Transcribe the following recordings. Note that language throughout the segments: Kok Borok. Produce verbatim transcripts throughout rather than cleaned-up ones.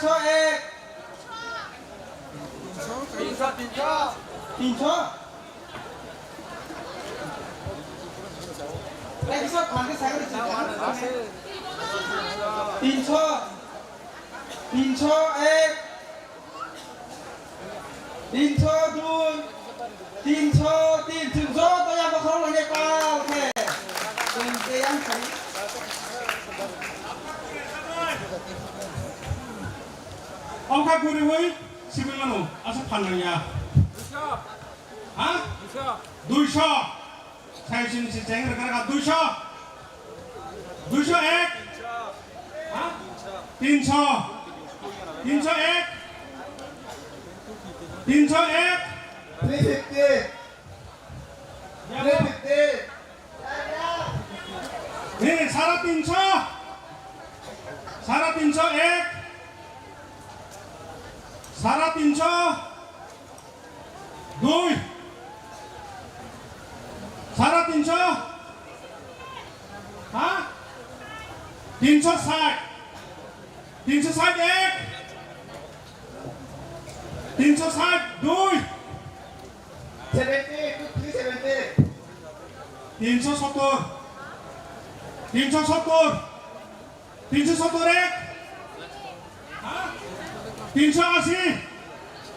Tinsho ek. Tinsho, tinsho. Tinsho? Tinsho, tinsho ek. Tinsho dui, tinsho tin, chwng joto yang bokhorok lainai pal khe. Chwng je yang sai. Omo kha guriwi sibui mano, aswk phan nangya. Ha? Duisho. Sai sini si cheng rwkha rwkha duisho. Duisho ek. Ha? Tinsho. Tinsho ek. Tinsho ek. Three fifty. Three fifty. Ni, sara tinsho. Sara tinsho ek. Sara tinsho. Dui. Sara tinsho. Ha? Tinsho sait. Tinsho sait ek. Tinsho sait dui. Seventy, two three seventy. Tinsho sottor. Tinsho sottor. Tinsho sottor ek. Ha? Tinsho ashi.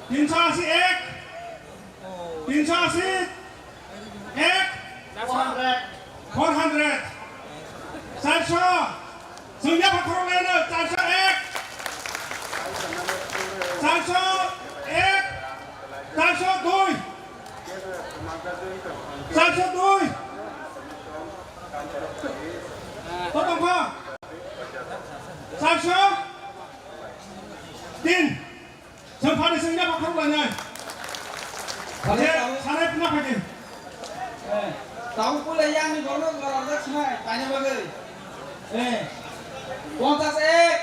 Tinsho ashi ek. Tinsho ashi ek. Four hundred. Charsho. Chwngya bokhorok lainai charsho ek. Charsho ek. Charsho dui. Charsho dui. Totongkha. Charsho tin. Chwng phani chwngya bokhorok lainai. Phani Je, tamo. Sanai pina phaidi. Eh, tamo pule yang ni borno jora jak sinai, paina bagwi. Eh, ponchas ek.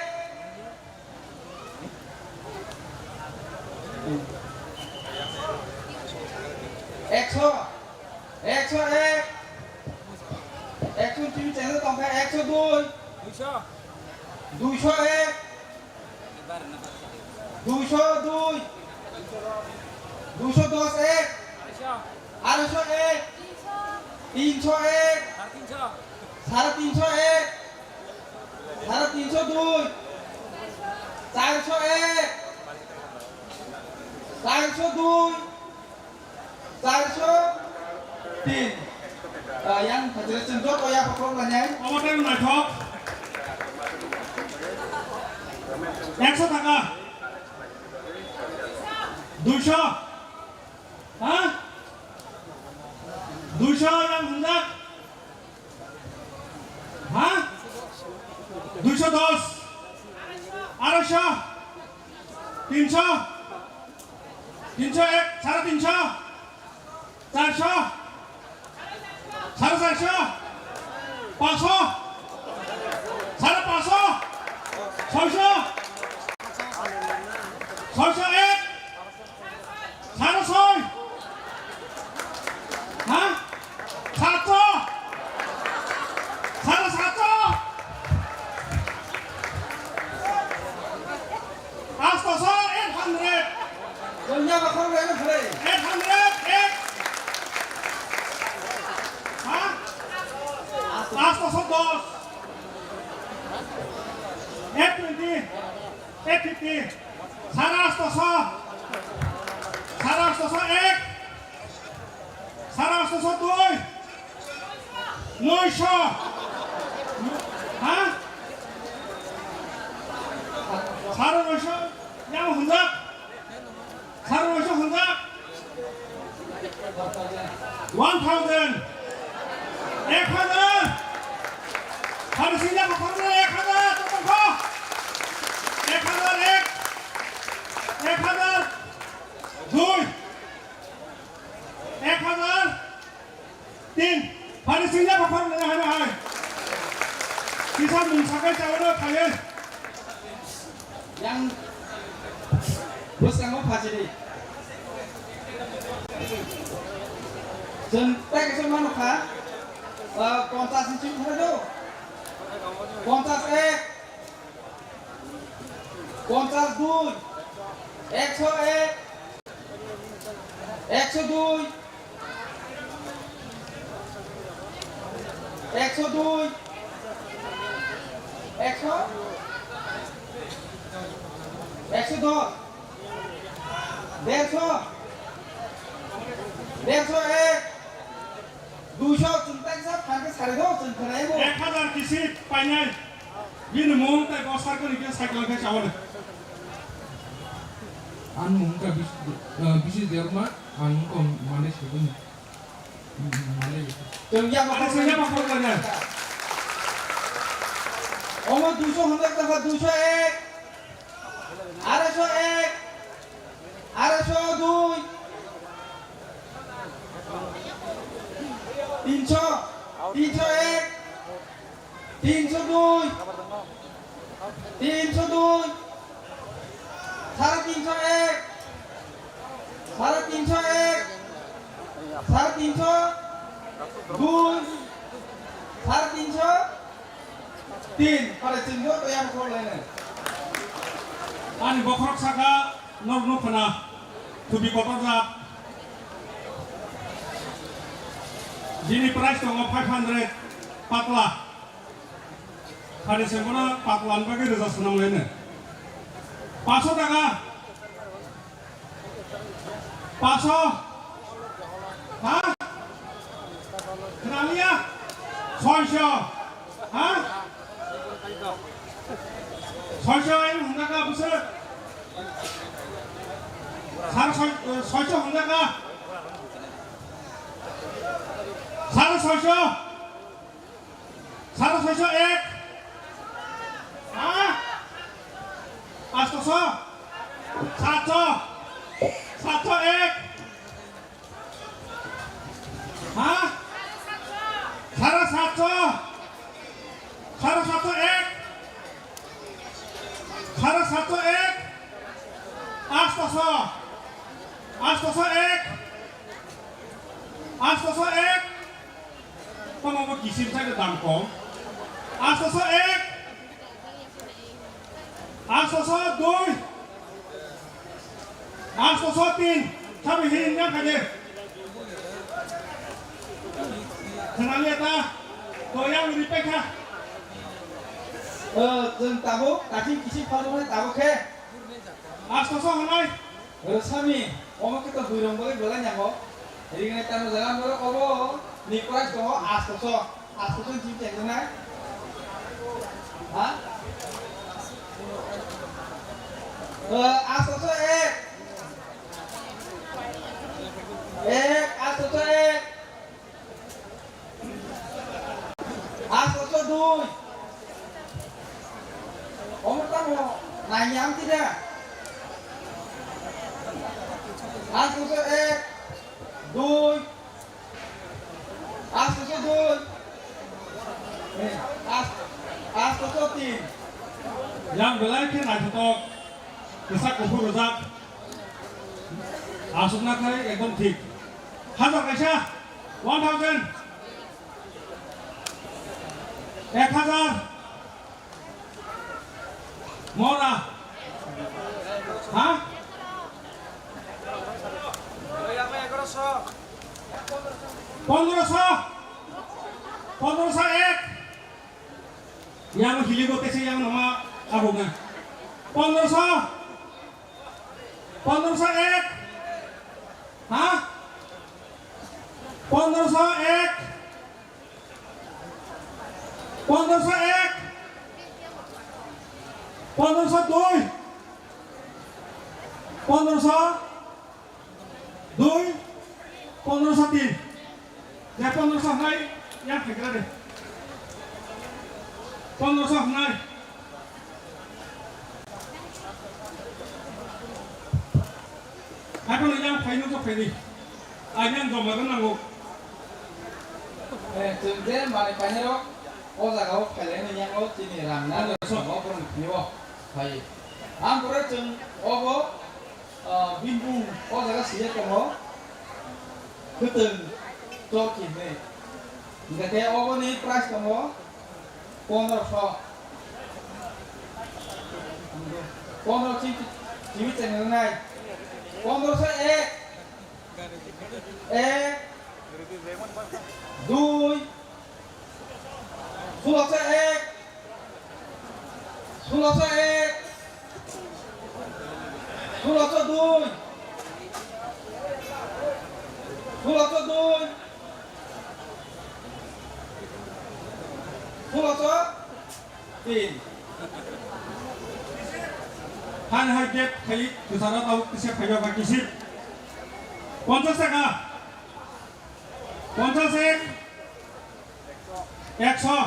Eksho, eksho ek, eksho tini chengno tongkha, eksho dui, duisho ek, duisho dui, duisho dos ek, aroisho ek, tinsho ek, sare tinsho ek, sare tinsho dui, charsho ek, charsho dui, charsho tin. Ah, yang phaisre chwng joto ya phakhorok lainai. Omo tei naithok. Eksho taka. Duisho. Ha? Duisho yang hwnjak. Ha? Duisho dos. Aroisho. Tinsho. Tinsho ek, sare tinsho. Charsho. Sare charsho. Pansho. Sare pansho. Soisho. Soisho ek. Sare soi. Ha? Satso. Sare satso. Astoso eight hundred. Dunya bakal lain boleh. Eight hundred ek. Ha? Astoso dos. Eight twenty. Eight fifty. Sare astoso. Sare astoso ek. Sare astoso dui. Noisho. Ha? Sare noisho. Yang hwnjak. Sare noisho hwnjak. One thousand. Ek hazar. Pharisingya bokholno ek hazar. Totongkho. Ek hazar ek. Ek hazar dui. Ek hazar tin. Pharisingya bokholno hai hai. Kisa mungsakai chaono phaiwi. Yang bwskango phajini. Chwng tei kaisa mano kha, ah, ponchas ni chwng thangdo. Ponchas ek. Ponchas dui, ekso ek, ekso dui, ekso dui, ekso, ekso dos, derso, derso ek, duiso, chwng taisa phan khe sari do, chwng khwnai bo. Ek hajar kisi painai. Bini mung tai bo sarkoni khe cycle khe chawani. Ang mung ka bis-, eh, bisis derma, ang ko mane suguni. Mane. Chwng ya ma. Ani sanya ma khorok lanya. Omo duiso hwnjak ta, duiso ek. Aroso ek, aroso dui, tinso, tinso ek, tinso dui, tinso dui, sare tinso ek, sare tinso ek, sare tinso dui, sare tinso. Tin, pare chwng joto yang khorok lainai. Ani bokhorok saka norok nukho na, thubi kotor jat. Bini price tongo five hundred, patla. Pare chwng bono patla ni bagwi rwja swnam lainai. Paso taka. Paso. Ha? Khwnaliya? Soiso. Ha? Soiso, ayang hwnjak ka bwswk? Sar soi-, soiso hwnjak ka? Sar soiso. Sare soiso ek. Ha? Astoso. Satso. Satso ek. Ha? Sare satso. Sare satso ek. Sare satso ek. Astoso. Astoso ek. Astoso ek. Tamo bo kisim sai dam kom. Astoso ek. Astoso dui. Astoso tin. Sabi hin yang kaje. Khwnaliya ta. To yang ri pekha. Eh, chwng tabuk, kaching kiching phalmani tabuk khe. Astoso hwnai. Rwsami, omo khe to buirong bagwi belai nango. Ringnai tamo jaga norok obo ni price tongo astoso. Astoso jim chengjaknai. Ha? Eh, astoso ek. Ek, astoso ek. Astoso dui. Omo tamo nai yang tidak? Astoso ek, dui. Astoso dui. Eh, as-, astoso tin. Yang belai khe naithotok. Kwchak kuphur rwjak. Aswkna khai ekdom thik. Hajar kaisa, one thousand. Ek hajar. Mora. Ha? Pondroso. Pondroso ek. Yang hili bo tese yang nama abu na. Pondroso. Pondroso ek. Ha? Pondroso ek. Pondroso ek. Pondroso dui. Pondroso dui. Pondroso tin. Ya, pondroso hnai, ya, phaikra de. Pondroso hnai. Haikhe yang phaino to phaini. Ai yang joma rw nango. Eh, chwng je manwi painirok o jaga o phailai no yang o chini rang na. Pondroso. Obo ni phio phai. Ang pore chwng obo Ah, bini bung o jaga sijak tongo, Khwtwng Chorkhi hinwi. Hingkha khe oboni price tongo pondroso. Pondro chi-, chini chengnai. Pondro se ek. Ek. Dui. Sulo se ek. Sulo se ek. Sulo se dui. Sulo se dui. Sulo se Tin. Hai hai get khai kisana tau kisa khai ba kisi. Ponchas taka. Ponchas ek. Ekso.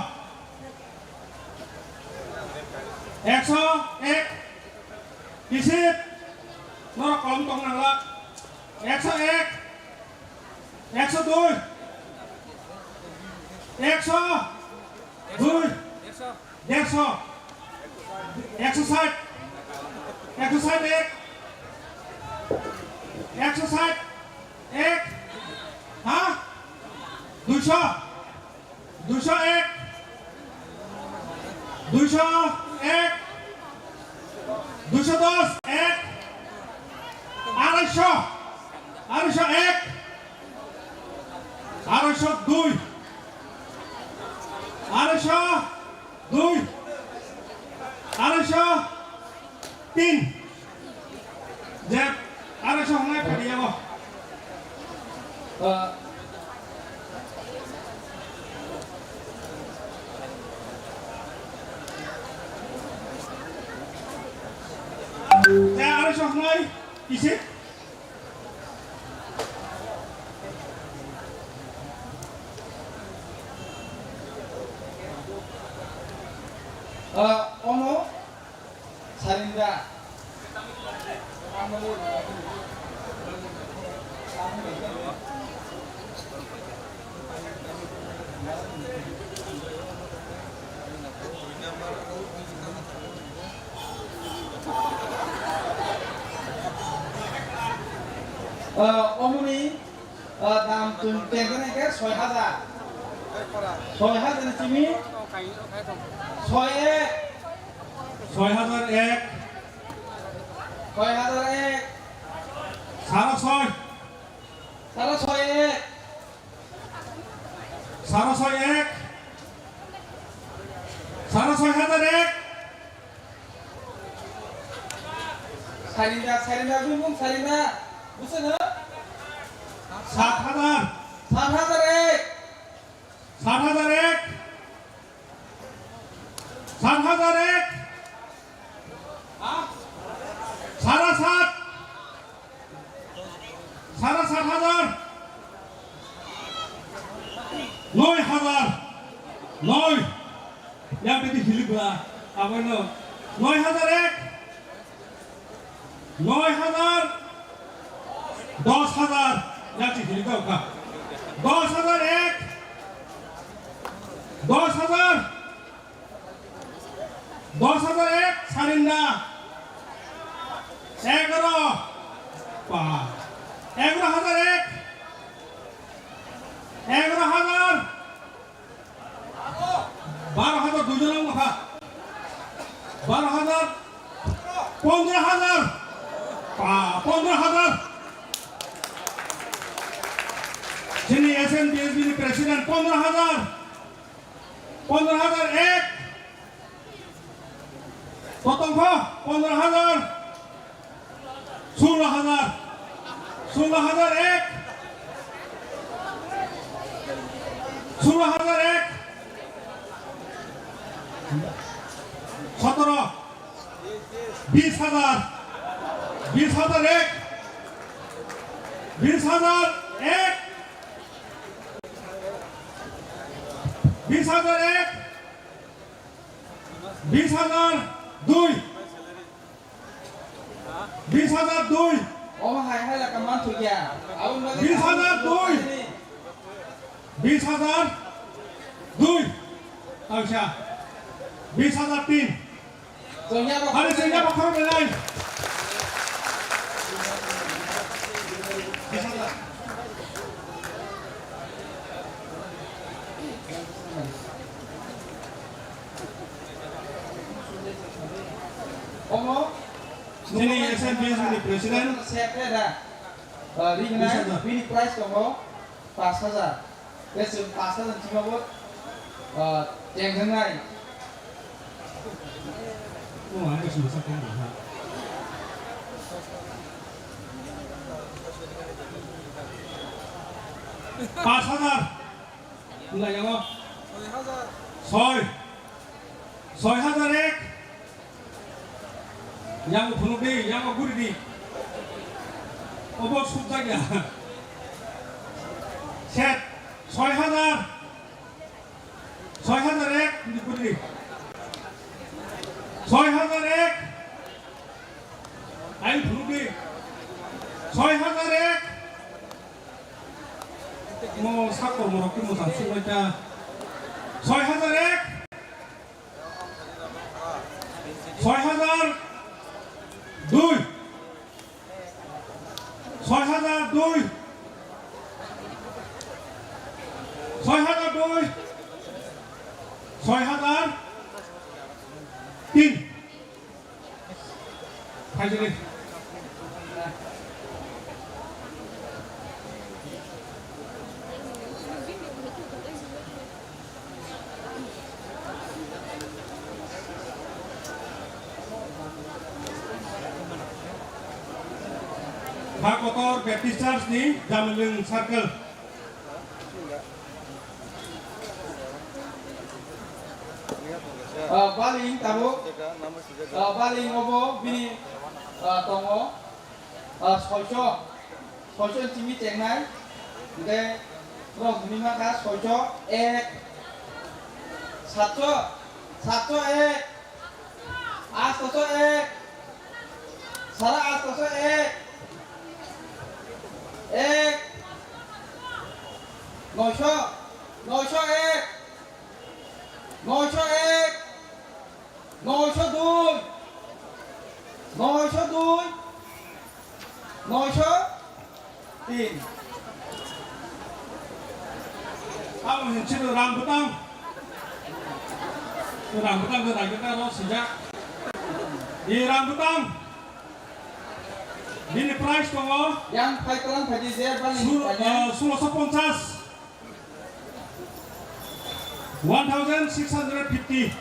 Ekso ek. Kisi. Norok kolom tong nangla. Ekso ek. Ekso dui. Ekso dui. Dersho. Ekso sait. Ekso sait ek. Ekso sait ek. Ha? Duisho. Duisho ek. Duisho ek. Duisho dos ek. Araisho. Araisho ek. Araisho dui. Araisho dui. Araisho tin. Je, araisho hwnwi phaidi yago. Ah. Je, araisho hwnwi kisi. Ah, omo sarinda. Ah, omoni, ah, dam tun tengkha nai khe soi hajar. Soi hajar ni simi. Soi ek. Soi hajar ek. Soi hajar ek. Sara soi. Sara soi ek. Sara soi ek. Sara soi hajar ek. Sarinda, sarinda, bumung sarinda. Busa na? Sat hajar. Sat hajar ek. Sat hajar ek. Sat hajar ek. Ha? Sara sat. Sara sat hajar. Noi hajar. Noi. Yang tadi hilik ba. Apa itu? Noi hajar ek. Noi hajar. Dos hajar. Yang tadi hilik ba. Dos hajar ek. Dos hajar. Dos hajar ek, sarinda. Egaro. Ba. Egaro hajar ek. Egaro hajar. Baro hajar dui jon wngkha. Baro hajar. Pondro hajar. Ba, pondro hajar. Chini S N B S B ni president pondro hajar. Pondro hajar ek. Kotongkho pondro hajar. Sulo hajar. Sulo hajar ek. Sulo hajar ek. Sotoro. Bis hajar. Bis hajar ek. Bis hajar ek. Bis hajar ek. Bis hajar dui. Bis hajar dui. Omo hai hai la kaman thukya. Aboni bagwi bis hajar dui. Bis hajar dui. Acha. Bis hajar tin. Chwngya bo. Hari chwngya bo khorok belai. Omo Chini S N B S ni president. Sep le da. Ah, ring nai, bini price tongo pash hajar. Tei chwng pash hajar ni simi bo, ah, chengjaknai. Oh, ang khe sumasa khe nang ha. Pash hajar. Wngkha yango. Soi. Soi hajar ek. Yango phunuk di, yango guri di. Obo sukjak ya. Set. Soi hajar. Soi hajar ek. Hindi guri di. Soi hajar ek. Aing phunuk di. Soi hajar ek. Mo sakor morok ki mo sansuk lai ta. Soi hajar ek. Soi hajar dui. Soi hajar dui. Soi hajar dui. Soi hajar tin. Phaidi. Kha Kotor Baptist Church ni Jamilwng Circle. Ah, baling tabuk. Ah, baling obo bini, ah, tongo. Ah, soicho. Soicho ni simi chengnai. Hingke rok hwnwi mankha soicho ek. Satcho. Satcho ek. Atso ek, sara atso ek, ek, noisho, noisho ek, noisho ek, noisho dui, noisho dui, noisho. Tin. Abo hinwi sino rang bwtang. Rang bwtang khe rang bwtang rw sijak. Di rang bwtang. Bini price tongo. Yang phai kwlang phai di je bani. Sul-, eh, sulosho ponchas. One thousand six hundred fifty.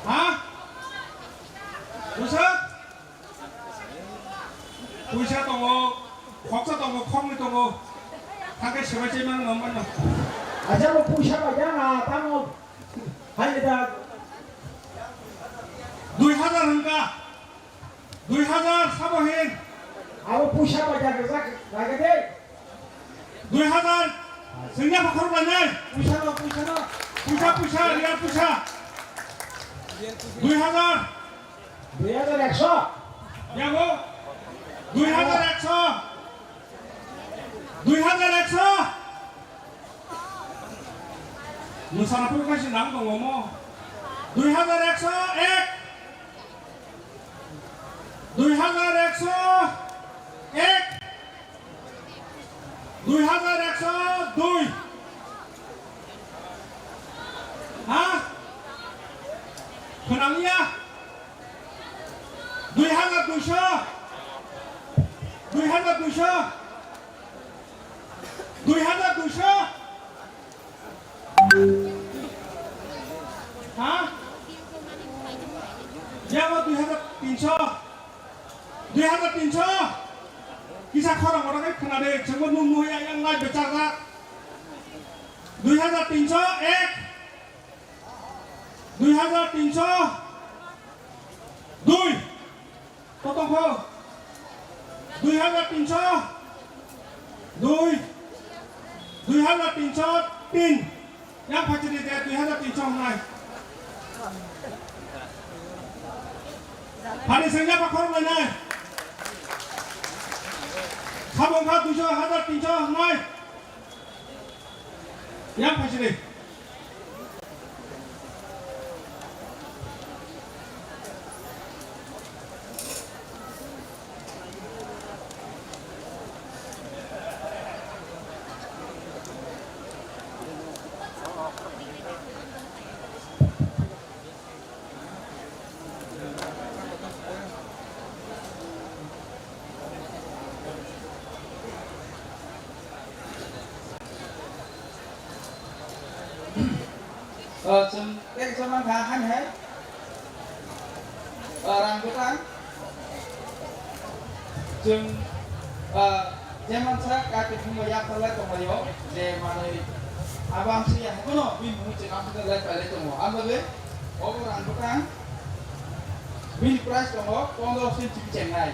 Ha? Busa? Puisa tongo, khoksa tongo, khoknwi tongo. Thangkhe sebai se mano, mano. Acha bo puisa bai da na, tamo. Hai da. Dui hajar hwnka. Dui hajar sabo hin. Abo puisa bai da, jak, jak de. Dui hajar. Sengya bokhorok lainai. Puisa no, puisa no. Puisa, puisa, real puisa. Dui hajar. Dui hajar ekso. Yago. Dui hajar ekso. Dui hajar ekso. Nusana pun kasi nang tongo mo. Dui hajar ekso ek. Dui hajar ekso ek. Dui hajar ekso dui. Ha? Khwnaliya? Dui hajar duiso. Dui hajar duiso. Dui hajar duiso. Ha? Yabo dui hajar tinso. Dui hajar tinso. Kisa khorang oro khe khwnade, chwngbo nung nuhya yang lai bechar da. Dui hajar tinso ek. Dui hajar tinso dui. Kotong kho? Dui hajar tinso dui. Dui hajar tinso tin. Yang phaidi de dui hajar tinso wngnai. Phani sengya pa khorok lainai. Sabo wngkha duiso hajar tinso wngnai. Yang phaidi de. Ah, chwng tei kisa mankha, hani hai. Ah, rang bwtang. Chwng, ah, je mansa kati phungo yak palai tonglaio, je manwi abo ang siya hakono bini mung chwng ang lai palai tongo. Ang bagwi obo rang bwtang. Bini price tongo pondro sen chibi chengnai.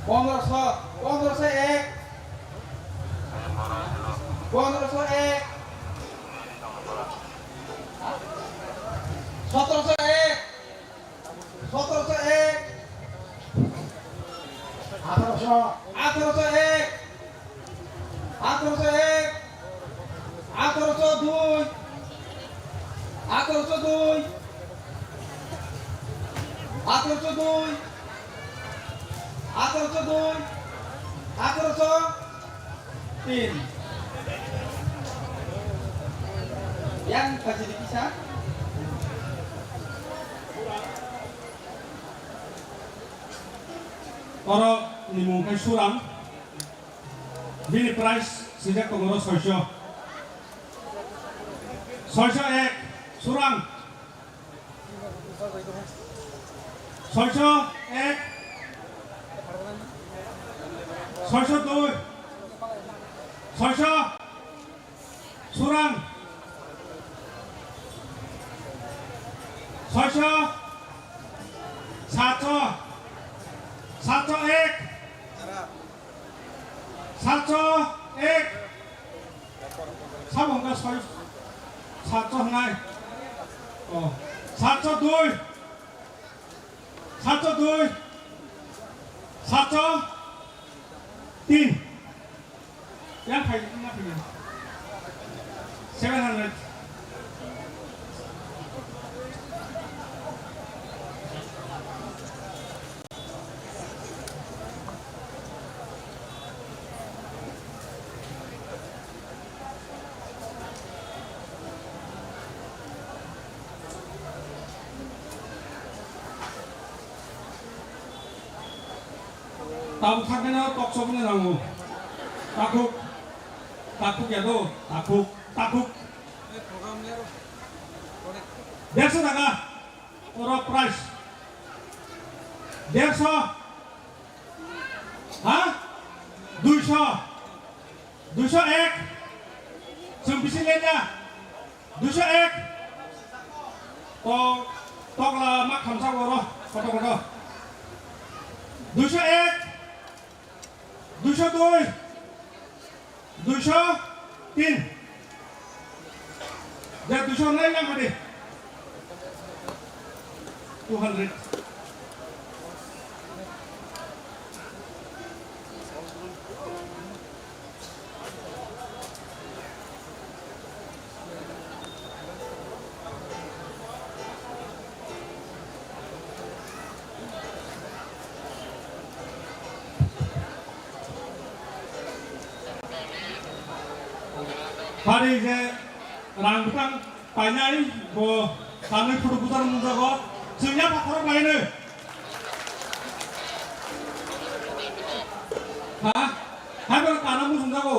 Pondro so, pondro so ek. Pondro so ek. Sotro so ek. Sotro so ek. Atharoso. Atharoso ek. Atharoso ek. Atharoso dui. Atharoso dui. Atharoso dui. Atharoso dui. Atharoso tin. Yang pajini kisa. Oro ni mung khe Surang. Bini price swijak tongo oro soiso. Soiso ek, Surang. Soiso ek. Soiso dui. Soiso. Surang. Soiso. Satso. Satso ek. Satso ek. Sabo hwnka soi. Satso hnai. Oh. Satso dui. Satso dui. Satso tin. Yang phai, yang phai. Seven hundred. Tabuk thangkhe no tok sok wngwi nango. Takhuk, takhuk ya do, takhuk, takhuk. Derso taka, oro price. Derso. Ha? Duiso. Duiso ek. Chwng bisi lenya. Duiso ek. To, tokla ma khamsa oro. Koto koto. Duiso ek. Duiso dui. Duiso tin. Je duiso nai lang hadi. Two hundred. Pari je rang bwtang painai bo kanwi photo bujar nukjago, chwngya pakhorok lainwi. Ha? Hai bo kana muchungjago.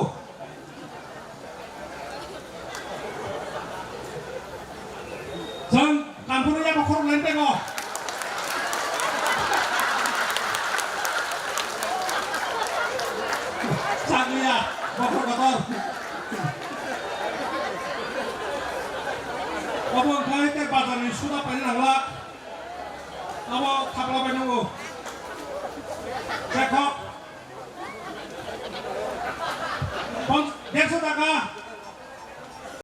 Chwng kanphuru ya bokhorok lain tengo. Chakliya, bokhorok kotor. Obo wngkha tei bazarni suda paina nangla. Abo thapla bai nungo. Chekhok,